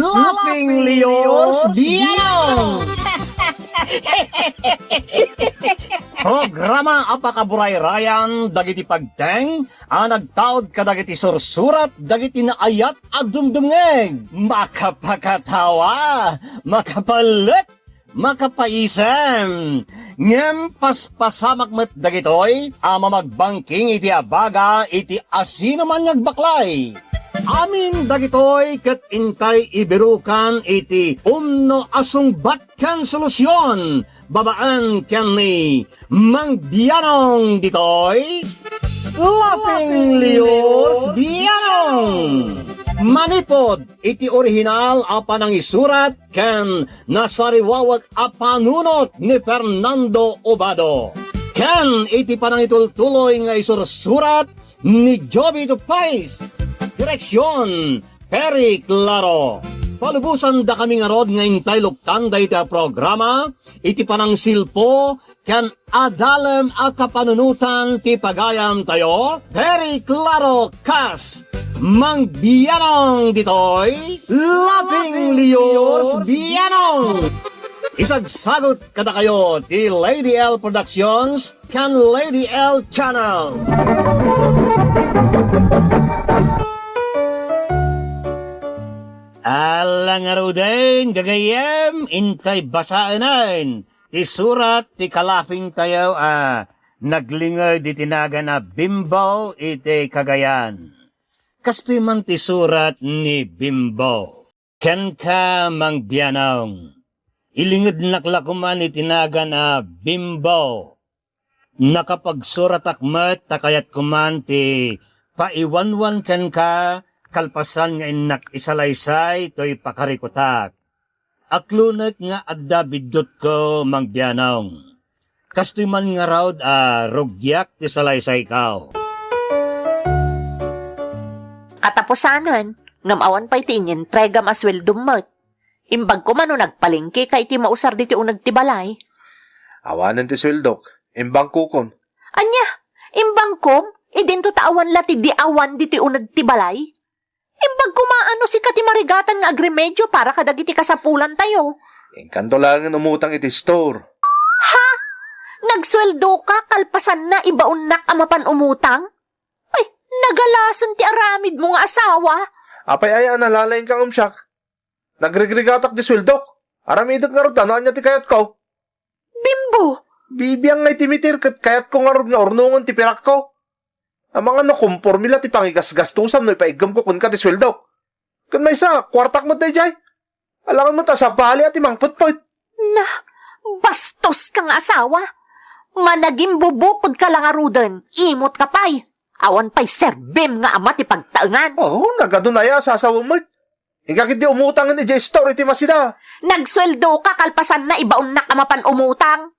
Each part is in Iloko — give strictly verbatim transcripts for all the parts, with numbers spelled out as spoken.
Laughing Leos Bianong! Programa a pakaburayrayan dagiti pagteng a nagtaud kadagiti sursurat dagiti naayat a dumdumngeg. Makapakatawa, makapalek, makapaisem. Ngem paspasamak met dagitoy a mamagbangking iti abaga iti asinoman nga agbaklay. Amin dagitoy ket intay ibirukan iti umno a sungbat ken solusion babaen ken ni Mang Bianong ditoy, Laughing Leos Bianong. Manipud iti orihinal a panangisurat ken nasariwawek a panunot ni Fernando Obado, ken iti panangitultuloy nga isursurat ni Jovito Pais. Direksion, Perry Claro. Palubosandakami ngarud nga intay luktan dayta a programa iti panangsilpo ken adalem a kapanunotan ti pagayamtayo, Perry Claro kas Mang Bianong ditoy, Laughing Leos Bianong. Isagsagut kadakayo ti Lady L Productions ken Lady L Channel. Ala ngaruden, gagayyem, intay basaenen ti surat ti kalapingtayo a naglinged iti nagan a Bimbo iti Cagayan. Kastoy man ti surat ni Bimbo. Kenka, Mang Bianong, ilingednak la koman iti nagan a Bimbo. Nakapagsuratak met ta kayat koman ti paiwanwan kenka kalpasan nga innak isalaysay toy pakarikutak. Aklonek nga adda biddutko, Mang Bianong. Kastoy man ngarud a rugiak ti salaysayko. Katapusanen, ngem awan pay ti inintregam a sueldom met. Imbag koma no nagpalengkeka iti mausar diti uneg ti balay. Awanen ti sueldok, imbangkokon. Ania? Imbangkom? Idinto ta awan la ti di awan diti uneg ti balay? Imbag koma no sika ti marigatan nga agremedyo para kadagiti kasapulantayo. Inkanto laengen umutang iti store. Ha? Nagsueldoka kalpasanna ibaonnak a mapan umutang? Ay, nagalasen ti aramidmo nga asawa. Apay aya a nalalaingka ngem siak? Nagrigrigatak ti sueldok. Aramidek ngarud ta no ania ti kayatko. Bimbo! Bibiang nga iti meter ket kayatko ngarud nga urnongen ti pirakko. Amangan no komporme la ti pangigasgastusam no ipaiggemko kenka ti sueldok. Ken maysa, kuartak met daydiay. Alangan met a sabali a ti mangpetpet. Na, bastoska nga asawa. Managimbubukodka la ngaruden, imotka pay. Awan pay serbim nga ama ti pagtaengan. Oh, nagadu aya a sasawem met. Inka ketdi umutangen idiay store iti masida. Nagsueldoka kalpasanna ibaonnak a mapan umutang.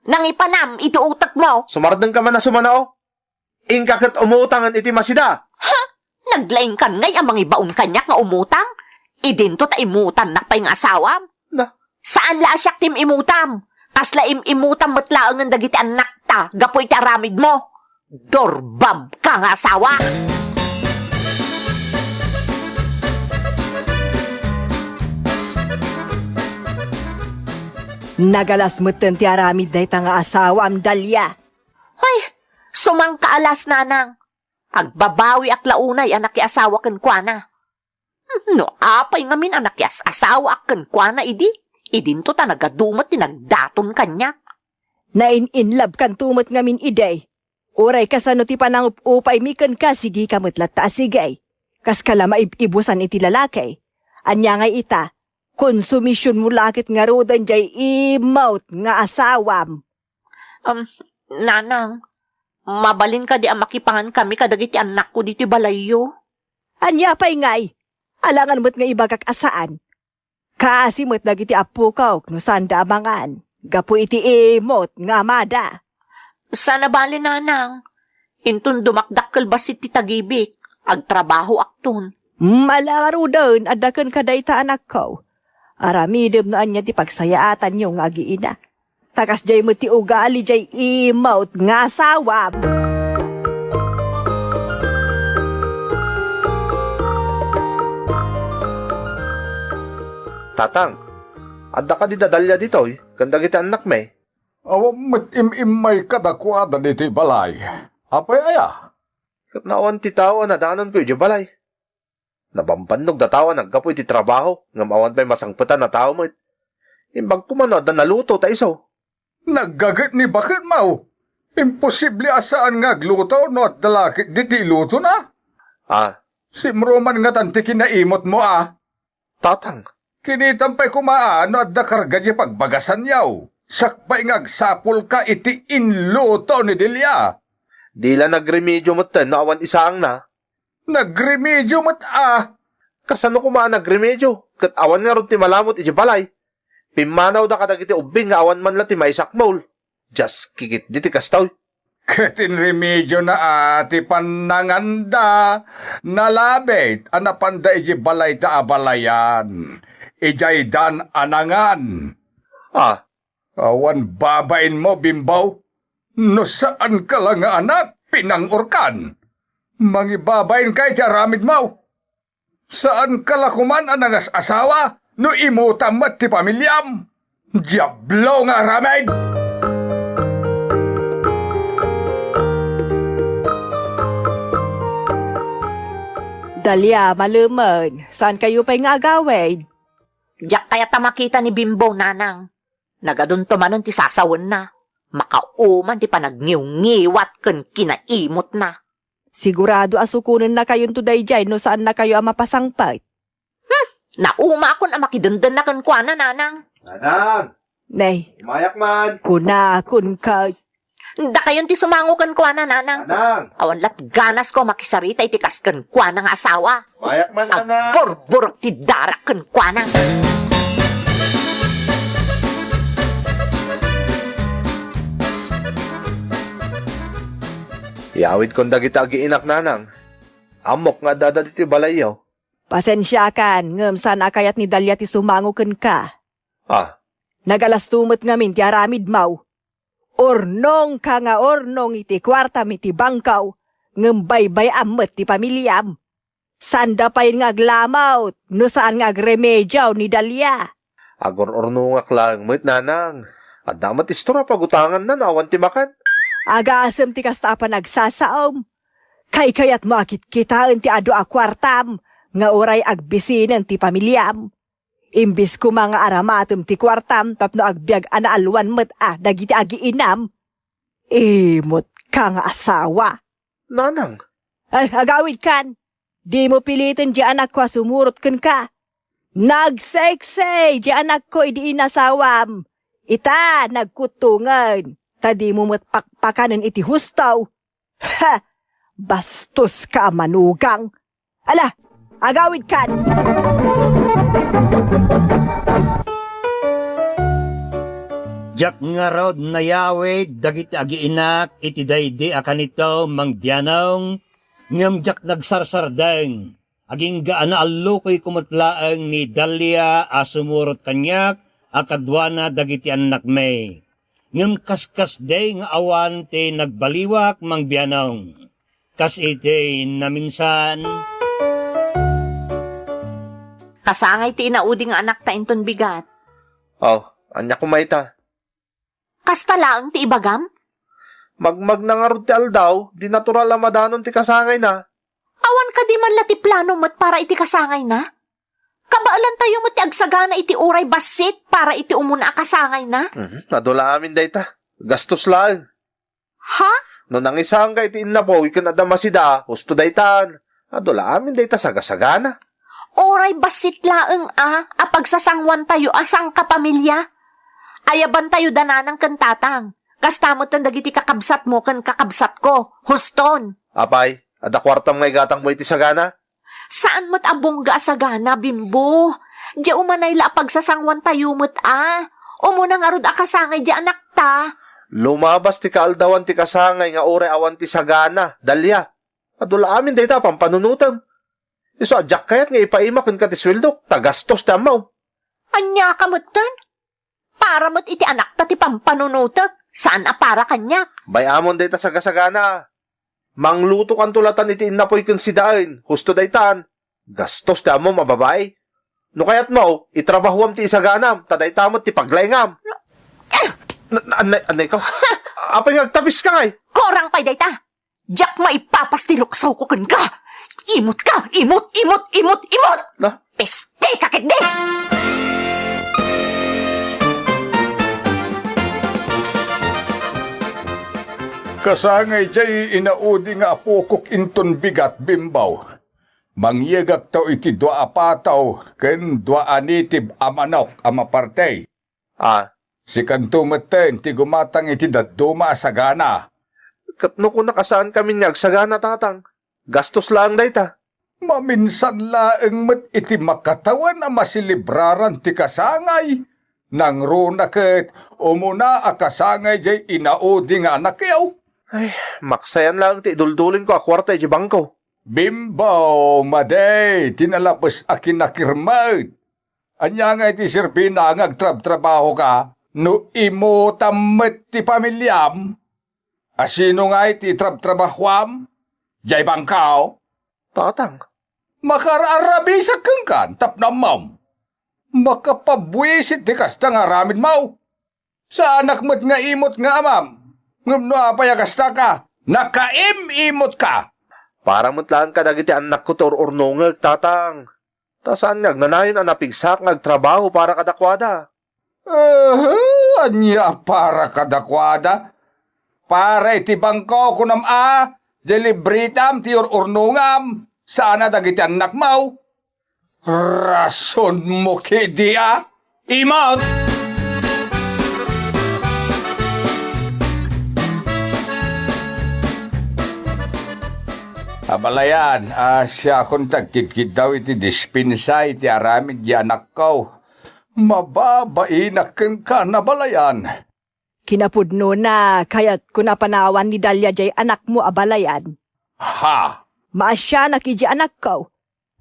Nangipanam iti utekmo. Sumardengka man a sumana, o. Inka ket umutangen iti masida. Ha? Naglaingkan ngay a mangibaon kaniak nga umutang? Idinto ta imutannak pay nga asawam? Na. Saan la a siak ti im-imutam. Kasla im-imutam met laengen dagiti annakta gapu iti aramidmo. Durbabka nga asawa! Nagalas metten ti aramid dayta nga asawam, Dalia. Ay, sumangkaalas, nanang. Agbabawiak la unay a nakiasawa kenkuana. No apay ngamin a nakias-asawaak kenkuana idi, idinto ta nagadu met ti nagdaton kaniak. Nain-inlabkanto met ngamin idi. Uray kasano ti panangup-upaymi kenka, sigika met latta a sige. Kaska la maib-ibusan iti lalaki. Ania ngay ita, konsumisionmo la ket ngaruden diay imawt nga asawam. Um, nanang, mabalin kadi a makipangan kami kadagiti annakko ditoy balayyo? Ania pay ngay? Alangan met nga ibagak a saan. Kaasi met dagiti appokok no saanda a mangan gapu iti imot nga amada. Saan a bale, nanang. Inton dumakdakkel bassit ti tagibik, agtrabahoakton. Mm, ala ngaruden, adda kenka dayta anakko. Aramidem no ania ti pagsayaatanyo nga agiina. Ta kasdiay met ti ugali diay imawt nga asawam. Tatang, adda kadi da Dalia ditoy, ken dagiti annakmi? Awan met im-immay kadakuada ditoy balay. Apay aya? Ket no awan ti tao a nadanonko idiay balay. Nabambannog da tao a naggapu iti trabaho, ngem awan pay masangpetan a tao met. Imbag koma no adda naluto ta isu. Naggaget ni baketmo. Imposible a saan nga agluto no adda la ketdi ti ilutona. Ah. Simro man ngatan ti kinaimotmo a. Tatang. Kinitam pay koma a no adda karga diay pagbagasanyo. Sakbay nga agsapulka iti inluto ni Delia. Di la nagremedio metten no awan isaangna. Nagremedio met a. Kasano koma a nagremedio? Ket awan ngarud ti malamut idiay balay. Pimmanawda kadagiti ubbing nga awan man la ti maisakmol. Dias, kikit diti kastoy. Ket inremediona a ti pannanganda. Nalabit a napanda idiay balay ta abalayan. Idiay dan a nangan. Ah, Awan babainmo, Bimbo. No saanka la nga anak, pinang-orkan. Mangibabainka iti aramidmo. Saanka la koman a nangas-asawa no imutam met ti pamiliam. Diablo nga aramid! Dalia, malemen, saankayo pay nga agawid? Diak kayat a makita ni Bimbo, nanang. Nagadunto manen ti sasawenna. Makauman ti panagngiwngiwat ken kinaimotna. Sigurado a sukonennakayonto daydiay no saannakayo a mapasangpet. Hmm, naumakon a makidendenna kenkuana, nanang. Nanang! Nay. Umayak man. Kunakon ket. Dakayon ti sumango kenkuana, nanang. Nanang! Awan lat ganasko a makisarita iti kas kenkuana nga asawa. Mayak man, anak. Agburburek ti darak kenkuana. Iyawidkon dagiti agiinak, nanang. Ammok nga addada ditoy balayyo. Pasensiakan, ngem saan a kayat ni Dalia ti sumango kenka. Ah. Nagalasto met ngamin ti aramidmo. Urnongka nga urnong iti kuartam iti bangko, ngem baybay-am met ti pamiliam. Saanda pay nga aglamawt no saan nga agremedio ni Dalia. Agur-urnongak laeng met, nanang. Adda met istor a pagutanganna no awan ti makan. Agasem ti kasta a panagsasaom. Kaykayatmo a kitkitaen ti adu a kuartam nga uray agbisinen ti pamiliam. Imbes koma nga aramatem ti kuartam tapno agbiag a naalwan met a dagiti agiinam, imut ka nga asawa. Nanang. Ay, agawidkan. Dimo piliten di anakko a sumurot kenka. Nagseksey di anakko idi inasawam. Ita, nagkuttongen. Ta dimo met pakpakanen iti husto. Ha! Bastoska a manugang! Ala, agawidkan! Diak ngarud nayawid dagiti agiinak iti daydi a kanito, Mang Bianong, ngem diak nagsarsardeng. Agingga a naallukoyko met laeng ni Dalia a sumurot kaniak a kaduana dagiti annakmi. Ngem kaskasdi nga awan ti nagbaliwak, Mang Bianong. Kas iti naminsan. Kasangay ti inaudi nga anakta inton bigat. Oh, ania koma ita? Kasta laeng ti ibagam? Magmagna ngarud ti aldaw, di natural a madanon ti kasangayna. Awan kadi man la ti plano met para iti kasangayna? Kabaelantayo met ti agsagana iti uray bassit para iti umuna a kasangayna? Mhm, adu la amin dayta. Gastos laeng. Ha? No nangisaangka iti innapoy ken adda masida, husto daytan. Adu la amin dayta sagasagana. Uray bassit laeng a, a pagsasanguantayo a sangkapamilya. Ayabantayo da nanang ken tatang. Kasta met dagiti kakabsatmo ken kakabsatko. Huston. Apay, adda kuartam nga igatangmo iti sagana? Saan met a bungga a sagana, Bimbo. Diay umanay la a pagsasanguantayo met a. Umuna ngarud a kasangay diay anakta. Lumabas ti kaaldawan ti kasangay nga uray awan ti sagana, Dalia. Adu la amin dayta a pampanunotem. Isu a diak kayat nga ipaima kenka ti sueldok, ta gastos ti ammom. Ania ka metten? Para met iti anakta ti pampanunotek, saan a para kaniak. Bay-amon dayta sagasagana. Manglutokanto latan iti innapoy ken sidaen, husto daytan. Gastos ti ammom a babai. No kayatmo, itrabahuam ti isaganam, ta dayta met ti paglaingam. Eh! Na, na, annay, annay ka? Apay nga agtapis ka ngay? Kurang pay dayta! Diak maipapas ti luksawko kenka! Imot ka! Imot! Imot! Imot! Imot! Na? Peste ka ketdi! Kasangay jay inaudi nga apokok inton bigat, Bimbaw. Mangyegakto iti dua a pataw ken dua a native a manok a maparti. Ah. Sikanto metten ti gumatang iti dadduma a sagana. Ket no kunak a saankami nga agsagana, Tatang, gastos laeng dayta. Maminsan laeng met iti makatawen a maselebraran ti kasangay. Nangruna ket umuna a kasangay jay inaudi nga anakyo. Ay, maksayan laeng ti iduldulinko a kuarta iti bangko. Bimbo, madi ti nalabes a kinakirmet. Ania ngay ti serbina nga agtrabtrabahoka no imutam met ti pamiliam? A sino ngay ti itrabtrabahoam? Jay bangko? Tatang. Makaararabisak kenka tapno ammom. Makapabuisit ti kasta nga aramidmo. Saanak met nga imot nga amam. Ngem no apay a kastaka, nakaim-imotka. Para met laeng kadagiti annakko ti ur-urnongek, Tatang. Ta saan nga agnanayon a napigsak nga agtrabaho para kadakuada. Aha, ania a para kadakuada? Para iti bangko, kunam a, delibretam ti ur-urnongam, saan a dagiti annakmo. Rasonmo ketdi a imot! Abalayan, a siakon ti agkidkiddaw iti dispensa iti aramid ti anakko. Mababainak kenka, abalayan. Kinapudnona, kayatko a panawan ni Dalia jay anakmo, abalayan. Ha? Maasianak idiay anakko.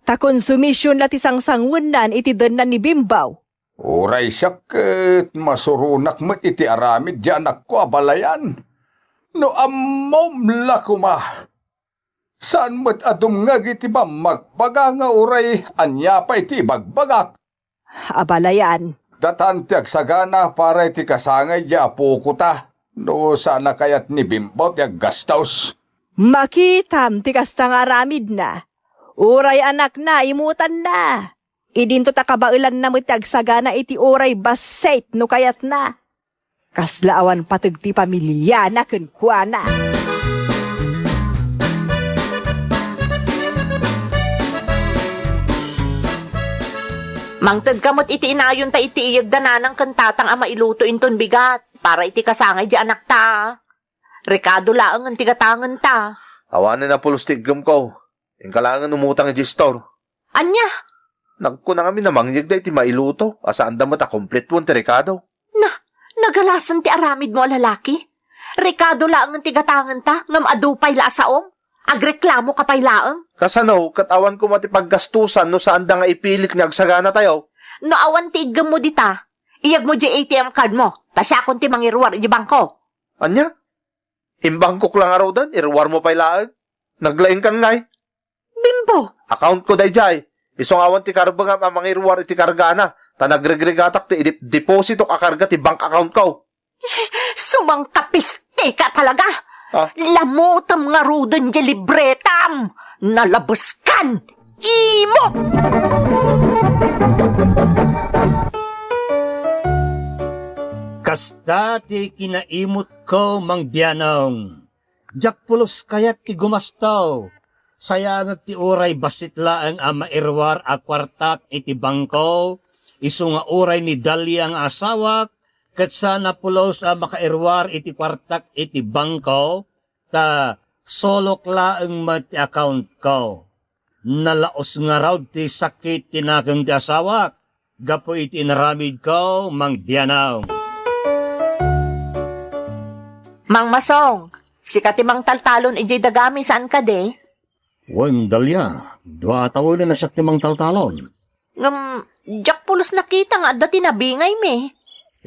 Ta konsumision la ti sangsanguennan iti denna ni Bimbaw. Uray siak ket masuronak met iti aramid ti anakko, abalayan. No ammom la koma. Saan met a dumngeg iti pammagbaga nga uray ania pay ti ibagbagak. Abalayan. Datan ti agsagana para iti kasangay ti apokota, no saan a kayat ni Bimbo ti aggastos. Makitam ti kasta nga aramidna. Uray anakna, imutanna. Idinto ta kabaelanna met ti agsagana iti uray bassit no kayatna. Kasla awan pateg ti pamiliana kenkuana. Mangtedka met iti inayonta iti iyeg da nanang ken tatang a mailuto inton bigat para iti kasangay di anakta. Rekado laengen ti gatangenta. Awanen a pulos ti iggemko. Inka laengen umutang idiay store. Ania? Nagkuna ngamin a mangyegda iti mailuto a saanda met a kumpletuan ti rekado. Na, nagalasen ti aramidmo a lalaki? Rekado laengen ti gatangenta ngem adu pay la a saom? Agreklamoka pay laeng? Kasano ket awan koma ti paggastusan no saanda nga ipilit nga agsaganatayo? No awan ti iggemmo dita, iyegmo diay A T M cardmo, ta siakon ti mangiruar idiay bangko. Ania? Imbangkok la ngaruden, iruarmo pay laeng? Naglaingkan ngay? Bimbo! Accountko daydiay. Isu nga awan ti karbengam a mangiruar iti kargana, ta nagregregatak ti idip-, depositok a karga ti bank accountko. Sumangkapisteka talaga! Ah? Lamutem ngaruden diay libretam! Nalabeskan! Imot! Kasta ti kinaimotko, Mang Bianong. Diak pulos kayat ti gumasto. Sayamek ti uray bassit laeng a mairuar a kuartak iti bangko, isu nga uray ni Dalia nga asawak, ket saan a pulos a makairuar iti kuartak iti bangko, ta solok laeng met ti accountko. Nalaus ngarud ti sakit ti nakeng ti asawak gapu iti inaramidko, Mang Bianong. Mang Masong, sika ti mangtaltalon idiay dagami, saan kadi? Wen, Dalia, dua a tawen a siak ti mangtaltalon. Ngem, diak pulos nakita nga adda ti nabingaymi.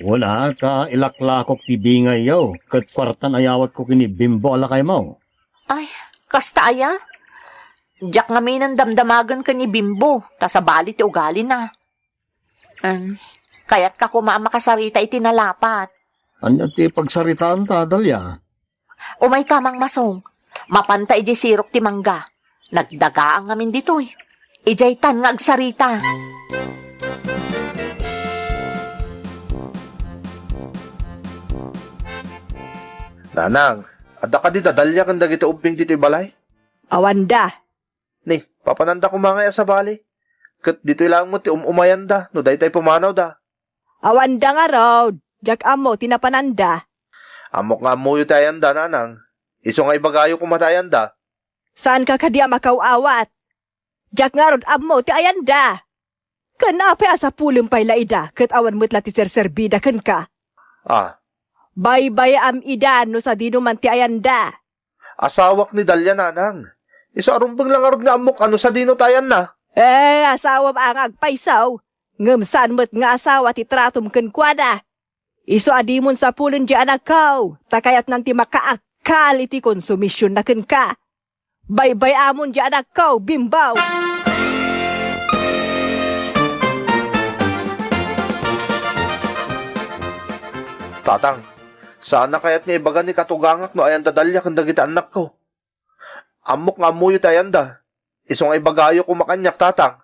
Wen a, ta ilaklakok ti bingayyo, ket kuartan ayawatko ken ni Bimbo a lakaymo. Ay, kasta aya? Diak ngaminen damdamagen ken ni Bimbo, ta sabali ti ugalina. Em, kayatka koma a makasarita iti nalapat. Ania ti pagsaritaanta, Dalia? Umayka, Mang Masong. Mapanta idiay sirok ti mangga. Nagdagaang ngamin ditoy. Idiaytan nga agsarita. Nanang, adda kadi da Dalia ken dagiti ubbing ditoy balay? Awanda. Ni, papananda koma ngay a sabali. Ket ditoy laeng met ti um-umayanda no daytay pumanawda. Awanda ngarud, diak ammo ti napananda. Ammok nga ammoyo ti ayanda, nanang. Isu nga ibagayo koma ti ayanda. Saanka kadi a makaw-awat? Diak ngarud ammo ti ayanda. Ken apay a sapulem pay la ida ket awan met la ti serserbida kenka? Ah. Baybay-am ida no sadino man ti ayanda. Asawak ni Dalia, nanang. Isu a rumbeng la ngarud nga ammok a no sadino ti ayanna. Eh, asawam a nga agpayso. Ngem saan met nga asawa ti tratom kenkuana. Isu a dimon sapulen diay anakko, ta kayatnan ti makaakkal iti konsumisionna kenka. Baybay-amon diay anakko, Bimbaw! Tatang, saanna kayat nga ibaga ni katugangak no ayanda Dalia ken dagiti annakko? Ammok nga ammoyo ti ayanda. Isu nga ibagayo koma kaniak, Tatang.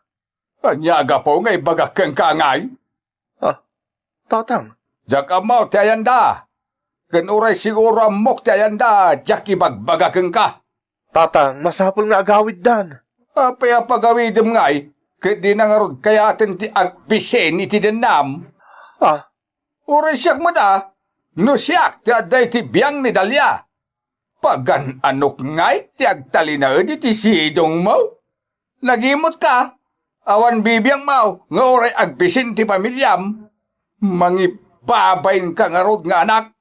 Ania a gapu nga ibagak kenka ngay? Ah, Tatang. Diak ammo ti ayanda. Ken uray siguro ammok ti ayanda, diak ibagbaga kenka. Tatang, masapul nga agawiddan. Apay a pagawidem ngay, ket dina ngarud kayaten ti agbisin iti dennam? Ah. Uray siak met a, no siak ti adda iti biang ni Dalia. Pagan-anok ngay ti agtalinaed iti sidongmo? Nagimotka, awan bibiangmo nga uray agbisin ti pamiliam. Mangibabainka ngarud nga anak.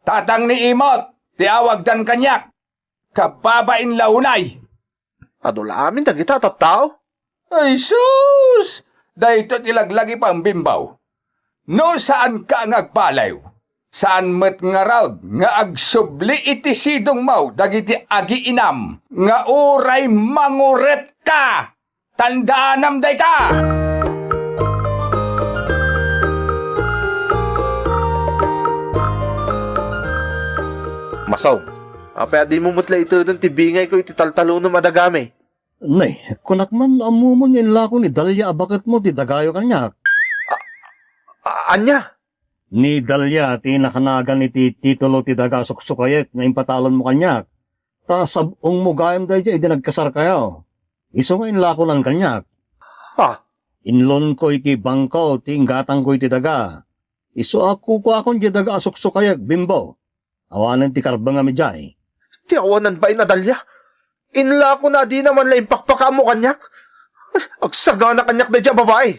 Tatang ni Imot ti awagdan kaniak. Kababain la unay. Adu la amin dagita a tattao? Ay sus! Daytoy ti laglagipam, Bimbaw. No saanka nga agbaliw, saan met ngarud nga agsubli iti sidongmo dagiti agiinam nga uray manguretka. Tandaanam dayta! Masong, apay a dimo met la itedon ti bingayko iti taltalonem a dagami? Nay, kunak man no ammomon nga inlako ni Dalia a baketmo ti dagayo kaniak. A-, a-, ania? Ni Dalia ti nakanagan iti titulo ti daga a suksukayek nga impatalonmo kaniak. Ta sab-ongmo gayam daydiay idi nagkasarkayo. Isu nga inlakonan kaniak. Ah. Inlonko iti bangko ti inggatangko iti daga. Isu a kukuakon diay daga a suksukayek, Bimbo. Awanen ti karbengam idiay. Ti awanan bain a Dalia. Inlakona a dina man la impakpakaammo kaniak. Agsagana kaniak daydiay a babai.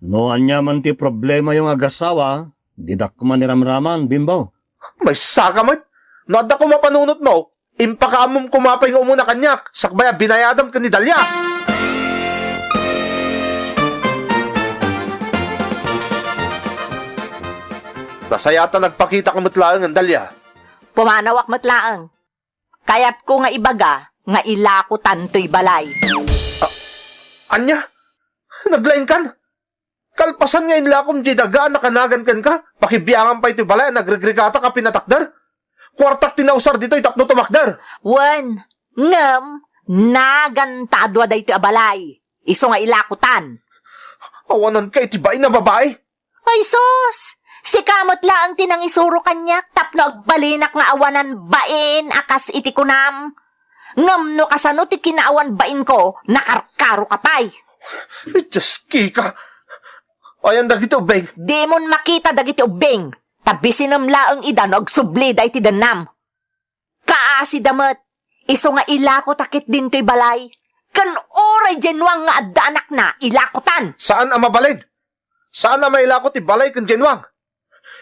No ania man ti problemayo nga agassawa, didak man iramraman, Bimbo. Maysaka met. No adda koma panunotmo, impakaammom koma pay nga umuna kaniak, sakbay a binayadam ken ni Dalia. Nasayat a nagpakitak met laengen, Dalia. Pumanawak met laeng. Kayatko nga ibaga nga ilakotan toy balay. A-, ania? Naglaingkan? Kalpasan nga inlakom diay daga a nakanagan kenka, pakibiangam pay toy balay a nagregregatak a pinatakder? Kuartak ti nausar ditoy tapno tumakder. Wen, ngem, naganta a dua daytoy a balay. Isu nga ilakotan. Awananka iti bain a babai. Ay sus! Sika met laeng ti nangisuro kaniak tapno agbalinak nga awanan bain a kas iti kunam. Ngem no kasano ti kinaawan bainko, nakarkaroka pay. Dios, Kika! Ayan dagiti ubbing? Dimon makita dagiti ubbing, ta bisinem laeng ida no agsublida iti dennam. Kaasida met, isu nga ilakota ketdin toy balay, ken uray diay nuang nga adda anakna, ilakotan. Saan a mabalin? Saan a mailako ti balay ken diay nuang?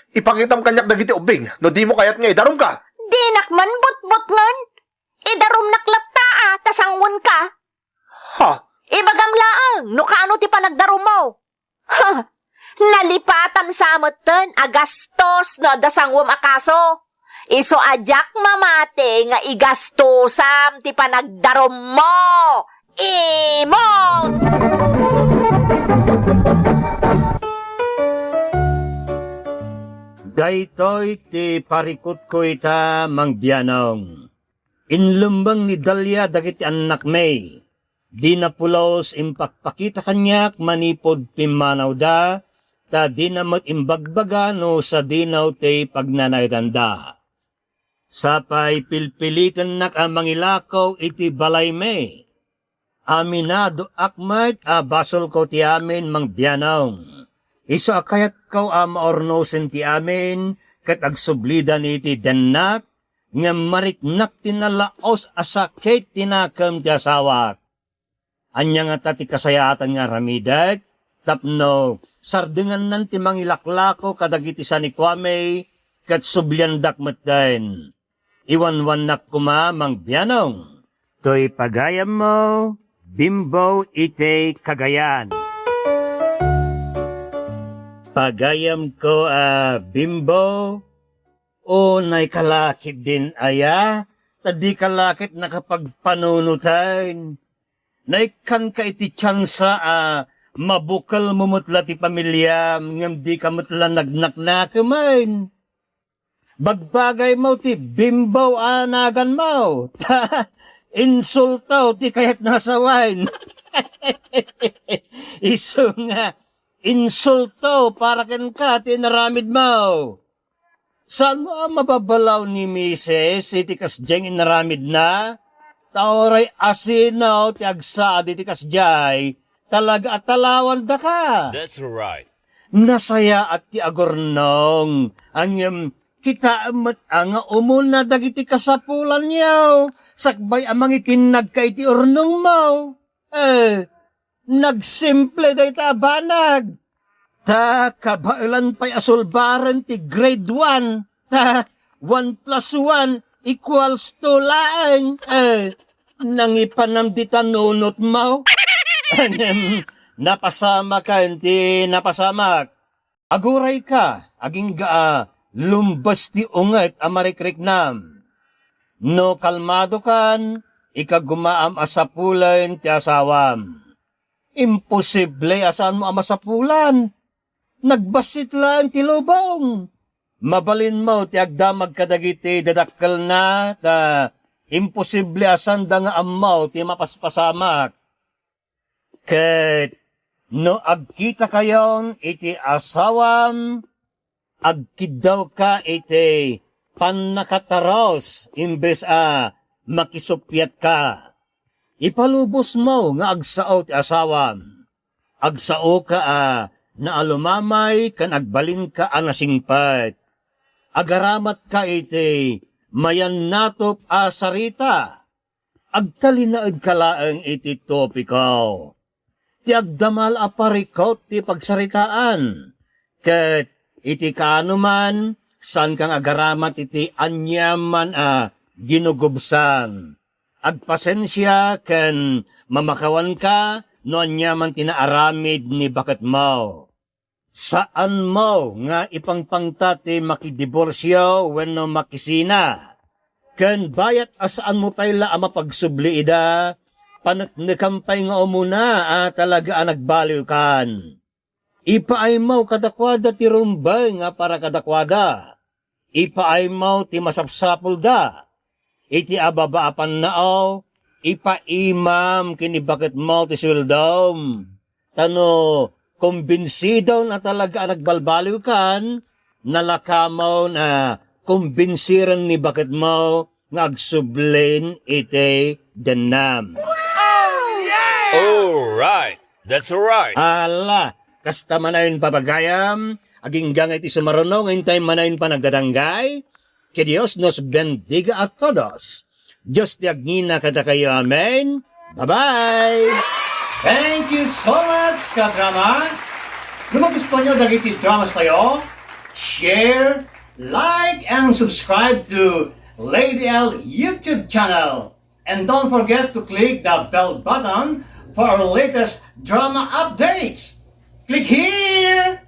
Ipakitam kaniak dagiti ubbing no dimo kayat nga idarumka. Dinak man butbutngen. Idarumnak latta a ta sangoenka. Ha? Ibagam laeng no kaano ti panagdarummo. Ha! Nalipatam sa metten a gastos no adda sangoem a kaso. Isu a diak mamati nga igastosam ti panagdarummo. Imot! Daytoy ti parikutko ita, Mang Bianong. Inlemmeng ni Dalia dagiti annakmi. Dina pulos impakpakita kaniak manipud pimmanawda, ta dina met imbagbaga no sadino ti pagnanaedanda. Sapay pilpilitennak a mangilako iti balaymi. Aminadoak met a basolko ti amin, Mang Bianong. Isu a kayatko a maurnosen ti amin ket agsublida iti dennak, ngem mariknak ti nalaos a sakit ti nakem ti asawak. Ania ngata ti kasayaatan nga aramidek tapno sardengannan ti mangilaklako kadagiti sanikuami ket subliandak metten? Iwanwannak koma, Mang Bianong. Toy pagayammo, Bimbo iti Cagayan. Pagayamko a Bimbo, unay ka la ketdin aya, ta dika la ket nakapagpanunoten. Naikkanka iti tiansa a mabukelmo met la ti pamiliam, ngem dika met la nagnaknakemen. Bagbagaymo ti Bimbo a naganmo. Ta insulto ti kayatna a sawen. Isu nga insulto para kenka ti inaramidmo. Saanmo a mababalaw ni Misis iti kasdiay nga inaramidna? Ta uray asino ti agsaad iti kasdiay, talaga a talawandaka. That's right. Nasayaat ti agurnong, ngem kitaem met a nga umuna dagiti kasapulanyo, sakbay a mangitinnagka iti urnongmo. Eh, nagsimple dayta a banag. Ta kabaelan pay a sulbaren ti grade one. Ta one plus one equals two laeng. Eh, nangipanam dita nunotmo. Anem, napasamaken ti napasamak. Agurayka, agingga a lumbes ti unget a marikriknam. No kalmadokan, ikagumaam a sapulen ti asawam. Imposible a saanmo a masapulan. Nagbassit laeng ti lubong. Mabalinmo ti agdamag kadagiti dadakkelna, ta imposible a saanda nga ammo ti mapaspasamak. Ket no agkitakayon iti asawam, agkiddawka iti pannakatarus imbes a makisuppiatka. Ipalubosmo nga agsao ti asawam. Agsaoka a naalumamay ken agbalinka a nasingpet. Agaramatka iti mayannatop a sarita. Agtalinaedka laeng iti topiko. Ti agdama la a parikut ti pagsaritaan, ket iti kaano man, saanka nga agaramat iti aniaman a ginugubsan. Agpasensia ken mamakawanka no aniaman ti naaramid ni baketmo. Saanmo nga ipangpangta ti makidiborsio wenno makisina. Ken bayat a saanmo pay la a mapagsubli ida, paneknekan pay nga umuna a talaga a nagbaliwkan. Ipaaymo kadakuada ti rumbeng a para kadakuada. Ipaaymo ti masapsapulda. Iti ababa a pannao, ipaimam ken ni baketmo ti sueldom. Ta no kumbinsidon a talaga a nagbalbaliwkan, nalakamon a kumbinsiren ni baketmo nga agsublin iti dennam. All right. That's right. Ala, kasta manayon, papagayam, agingga nga iti sumaruno nga intay manayon panagdadanggay. Que Dios nos bendiga a todos. Dios ti agngina kadakayo. Amen. Bye-bye. Thank you so much, kadrama. No magustuhan nyo dagiti dramas tayo, share, like, and subscribe to Lady L YouTube channel. And don't forget to click the bell button for our latest drama updates. Click here!